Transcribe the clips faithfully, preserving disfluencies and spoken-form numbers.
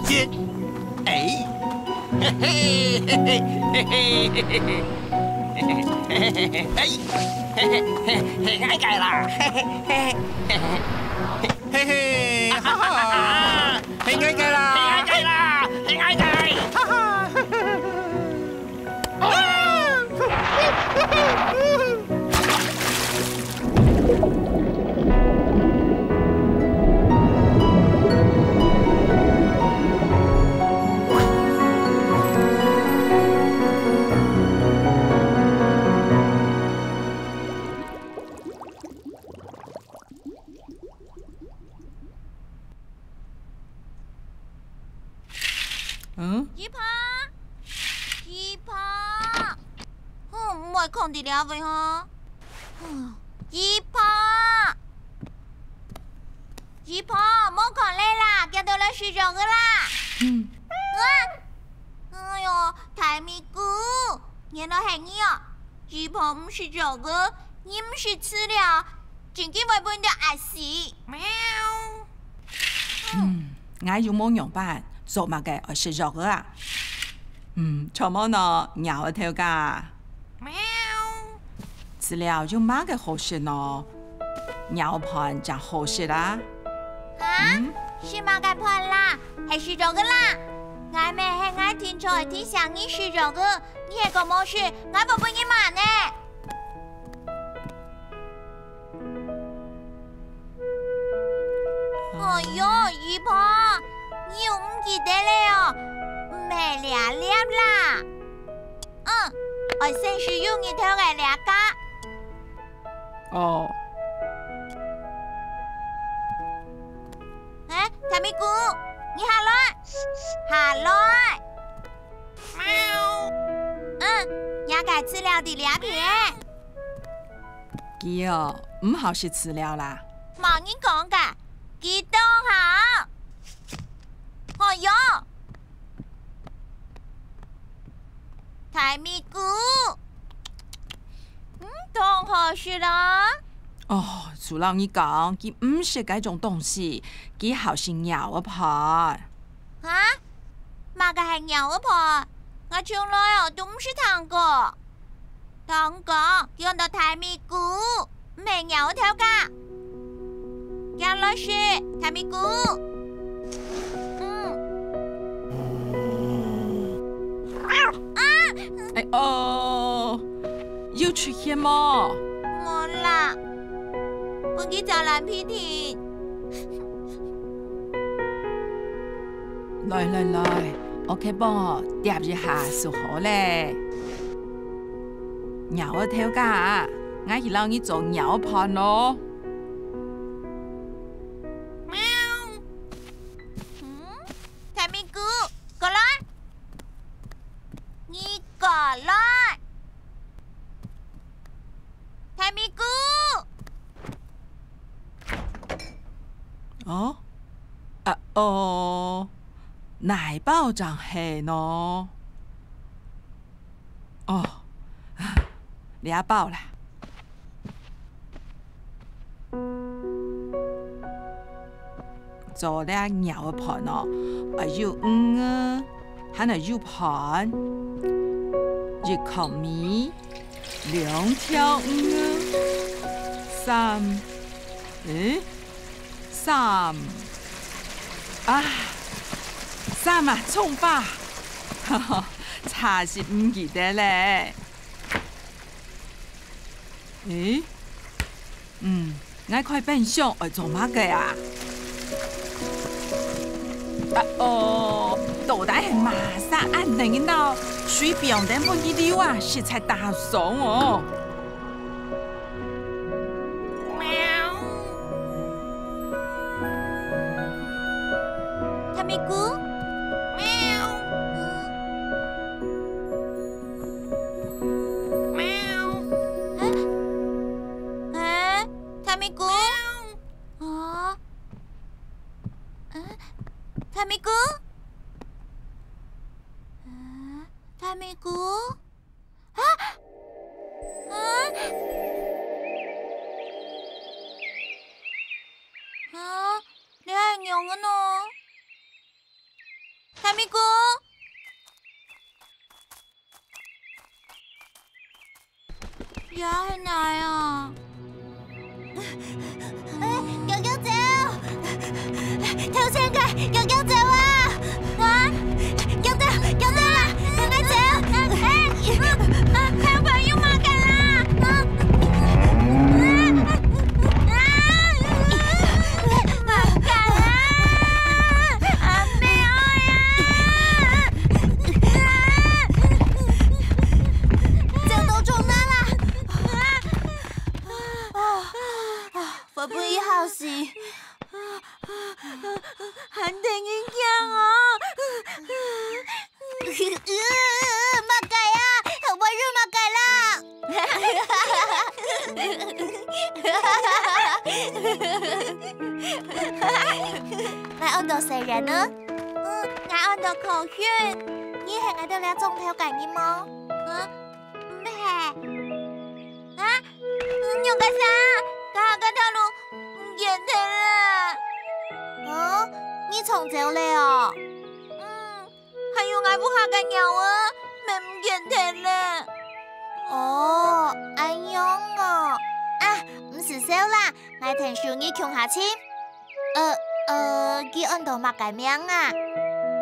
一，哎，嘿嘿嘿嘿嘿嘿嘿嘿嘿嘿嘿，哎，嘿嘿嘿嘿，哎，改啦，嘿嘿嘿嘿嘿嘿。 嘿嘿，哈哈，係𠊎个啦，係𠊎个啦，係𠊎个，哈哈。嗯？姨婆，姨婆，哼，毋會囥在這位吼。哼，姨婆，姨婆，莫囥了啦，遽兜來食肉个啦。嗯。啊！哎喲，大咪牯，原來係你哦！ 姨婆毋食肉个，你毋食飼料，真經會分人壓死。喵。嗯，𠊎又無仰般，做麼个愛食肉个啊？嗯，著無呢，鳥仔頭家？喵。飼料有麼个好食呢？鳥仔飯正好食啊！ 啊？嗯？食麼个飯啦？係食肉个啦！𠊎乜係𠊎定著愛提醒你食肉个，你係講無食，𠊎會分你罵呢！哎喲，姨婆，你又毋記得了哦？毋係這粒啦！嗯，愛先食有日頭个這家。 哦。哎，大咪牯，你下來，下來！喵。嗯，若个飼料在這片。佢哦，毋好食飼料啦。無人講个，佢當好。哎喲！ 大咪牯，嗯，當好食啊！哦，就摎你講，佢毋食該種東西，佢好食鳥仔飯。哈？麼个係鳥仔飯？𠊎從來哦都毋識聽過。 同講，佢安到大咪牯，毋係鳥仔頭家。行來食，大咪牯。嗯。啊！哎哦，有出血無？無啦，分佢抓爛鼻涕。 來來來，屋企幫哦，貼一下就好咧。鳥仔頭家啊，𠊎去摎你做鳥仔飯咯。喵。嗯，大咪牯，過來。你過來。 大咪牯！哦？啊，哦，哪包正係呢？哦，這包啦。 做這鳥仔飯哦，愛有魚仔，還愛有飯，一殼米，兩條魚仔，三，誒，三，啊，三啊，蔥花，哈哈，差息毋記得咧。 誒，嗯，𠊎開冰箱愛做麼个啊？啊哦，到底係麼儕恁能夠摎水放等分佢流啊，實在打爽哦！喵。大咪牯？喵。 喵。哎，哎，大咪牯？啊？哎，大咪牯？哎，大咪牯？啊？啊？這係哪啊？哎，遽遽走！頭先个，遽遽走啊！啊，遽走，遽走啦，趕緊走！啊，啊，啊，頭擺有麼个啦？啊，啊，啊，麼个啦？阿姆哀啊！走到中哪啦？ 啊，啊，會毋會好勢？還得人驚哦！麼个啊？會有麼个啦？𠊎安到細人呢。嗯，𠊎安到可雲。你係𠊎兜這莊頭个人無？嗯，毋係。 啊？仰結煞？該下个頭路毋見忒了。哦，你撞走了哦？嗯，還有𠊎屋下个鳥仔，乜毋見忒了。哦，恁樣哦。啊，毋使愁啦，𠊎𢯭手你共下尋。呃，呃，佢安到麼个名啊？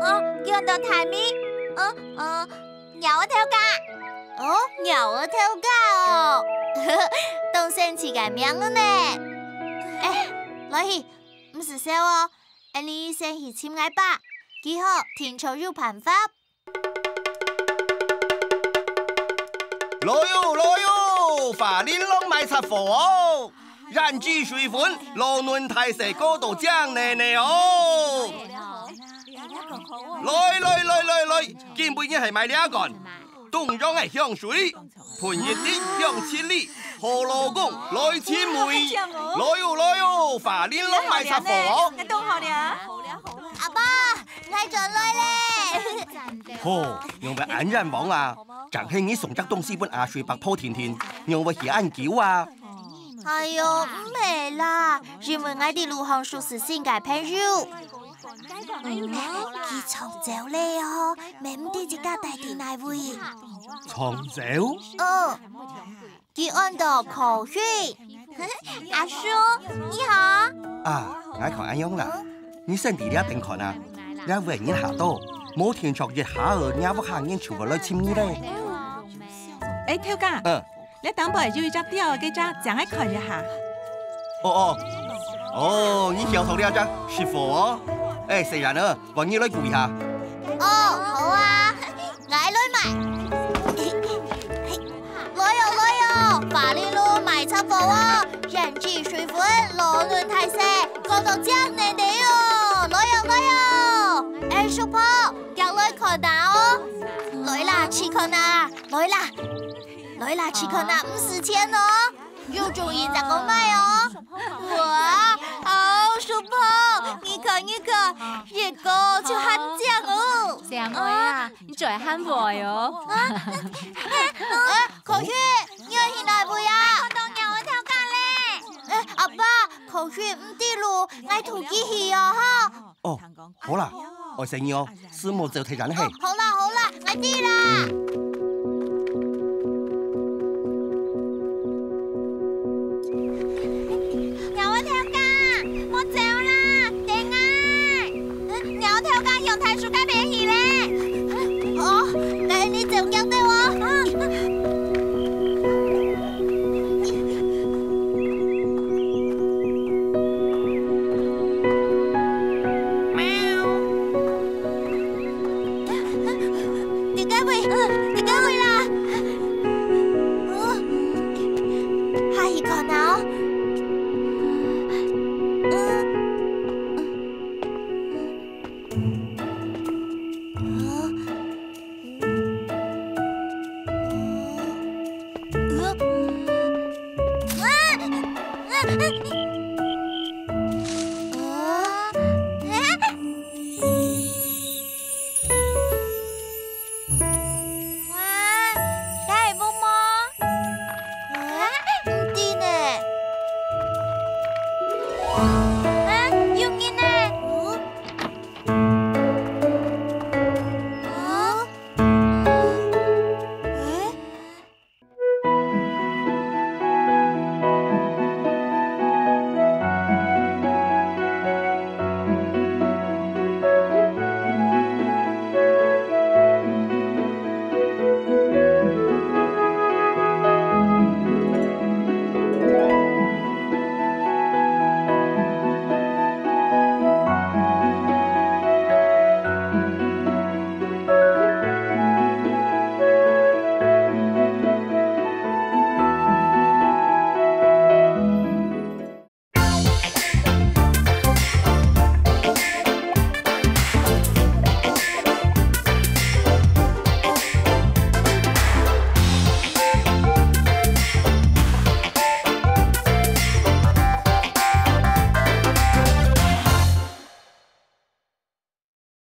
哦，佢安到大尾。呃，呃， 鳥仔頭家。哦，鳥仔頭家哦，當生趣个名呢。哎，來去，毋使愁哦，𫣆俚先去尋𠊎爸，佢好定著有辦法。來喲，來喲，花玲瑯賣雜貨哦！胭脂水粉，老嫩大細，過到靚脣脣哦！來來來來來， 今晡日係賣這罐，東洋个香水，噴一滴香七里，好老公來尋味。來喲，來喲，花玲瑯賣雜貨哦。𠊎當好了。阿爸，𠊎轉來咧。吼，仰會恁冤枉啊？正係你送隻東西分阿水伯婆定定，仰會去恁久啊？ 哎喲，毋係啦，因為𠊎在路項熟識新个朋友。嗯，佢撞走咧哦，乜毋知自家戴在哪位。撞走？哦，佢安到可水。阿叔，你好。啊，𠊎看恁樣啦，你先在這等看啊，這位人下到，無定著一下仔，若屋下人就會來尋你咧。哎，頭家。嗯。 這頂背有一隻吊仔該隻，正愛看一下。哦哦，哦，你曉得這隻識貨哦？哎，細人仔，換你來估一下。哦，好啊，𠊎來買。來哦，來哦，花玲瑯賣雜貨哦，胭脂水粉，老嫩大細，講到靚脣脣哦，來哦，來哦。哎，叔婆，遽來看啊哦。來啦，試看啊，來啦。 來啦，試看啊，毋使錢哦，有中意正講買哦。哇，哦，叔婆，你看，你看，一個就恁靚哦。靚妹啊，你最還會哦。啊，哎，可是，你愛去哪位啊？看到鳥仔頭家咧。哎，阿爸，可是毋知路，𠊎渡佢去哦，哈。 哦，好啦，愛細義哦，事務做忒人係。哦，好啦，好啦，𠊎知啦。鳥仔頭家，莫走啦，等𠊎！鳥仔頭家向大樹該片去咧。哦，該你走，遽走哦。 在該位，在該位啦！下去看啊哦！